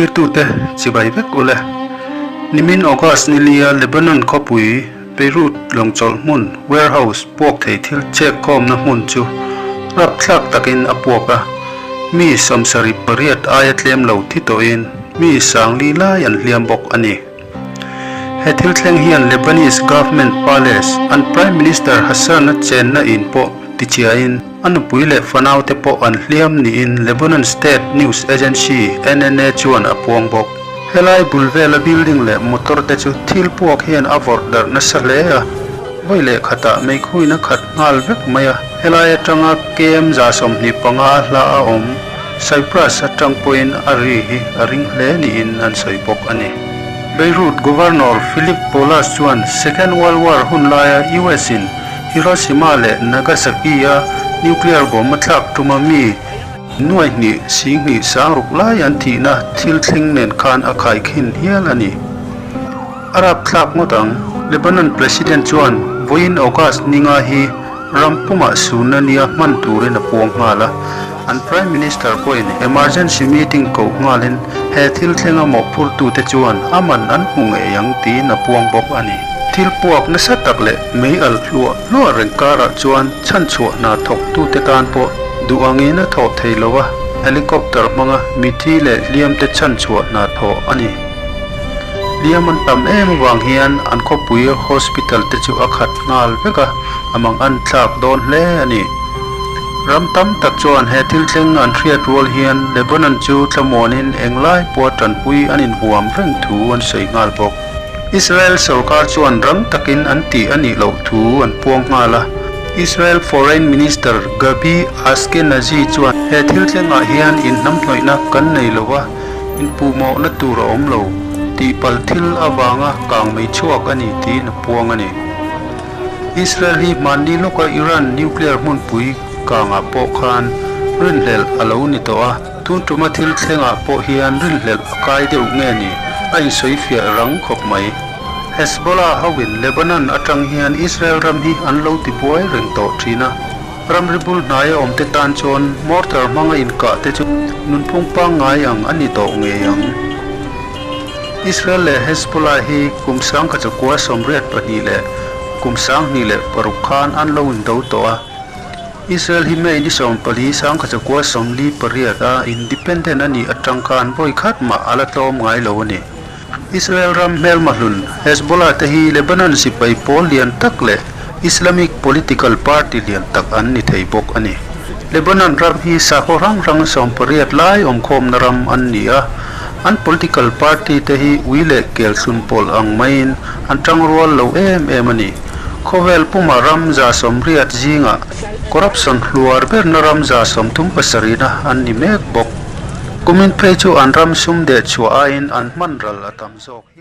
Thiltute chibai vek ule. Nimin August ni lia Lebanon khawpui Beirut lawngchawlh hmun warehouse puak thei thil chek khawmna hmun chu rapthlak takin a puak a, mi 78 aia tlem lo thi tawhin mi 40 lai an hliam bawk a ni. He thil thleng hian Lebanese Government Palace an Prime Minister Hassan-a chenna in pawh tichiain a nupui leh fanaute pawh an hliam niin Lebanon State News Agency, NNA, chuan a puang bawk. Helai bul vela building leh motor te chu thil puak hian a vawrh darh nasa hle a, vawi leh khatah meikhuin a khat nghal vek mai a, helai atanga KM 25 hla a awm. Cyprus atang pawhin a ri hi a ring hle niin an sawi bawk a ni. Beirut Governor Philip Boulos chuan Second World War hun laia US in Hiroshima leh Nagasaki-a nuclear bomb a thlak tuma mi nuai hnih 20 sangruk lai an thihna thil thleng nen khan a khaikhin hial a ni. A rapthlak ngawt ang. Lebanon President chuan vawiin August ninga hi ram pumah sunna nia hman turin a puang nghal a. An Prime Minister pawhin emergency meeting koh nghalin he thil thlenga mawhphurtute chuan a man an hmu ngei ang tiin a puang bawk a ni. Thil puak nasa tak leh mei alh hluah hluah reng karah chuan chhanchhuah hna thawktute tan pawh duh angin a thawh thei lo a, helicopter hmanga mithi leh hliamte chhanchhuah hna thawh a ni. Hliam an tam em avang hian an khawpui hospital te chu a khat nghal vek a, a mang an thlak dawn hle a ni. Ram tam tak chuan he thil thleng an hriat rual hian Lebanon chu thlamuanin englai pawha tanpui an inhuam reng thu an sawi nghal bawk. Israel sorkar chuan rang takin an tih a nih loh thu an puang nghal a. Israel Foreign Minister Gabi Ashkenazi chuan he thil thlengah hian inhnamhnawihna kan nei lo a, inpuhmawhna tur a awm lo, tihpalh thil avanga kangmei chhuak a ni tiin a puang a ni. Israel hi hmanni lawka Iran nuclear hmunpui kangah pawh khan rinhlelh a lo ni tawh a, tun tuma thil thlengah pawh hian rinhlelh a kai deuh nge ni a insawifiah rang khawp mai. Hezbollah hoin Lebanon atang hian Israel ram hi an lo tibuai reng tawh thin a, ramri bul hnaia awmte tan chuan mortar hmanga inkah te chu nunphung pangngai ang a ni tawh ngei ang. Israel leh Hezbollah hi kum 1982 leh kum 2006 khan an lo indo tawh a. Israel hi May ni 14, 1948 a independent a nih atang khan vawi khat mah a la tlawm ngai lo a ni. Israel ram hmelma hlun Hezbollah te hi Lebanon sipai pawl lian tak leh Islamic political party lian tak an ni thei bawk a ni. Lebanon ram hi sakhaw hrang hrang 18 lai awmkhawmna ram an ni a. An political party te hi ui leh kel thlun pawlh ang maiin an tangrual lo em em a ni. Khawvel puma ram 80 zingah corruption hluar berna ram 37 na an ni mek bawk. Kumin phei chu an ram sum deh chhuah aiin an hman ral a tam zawk hial.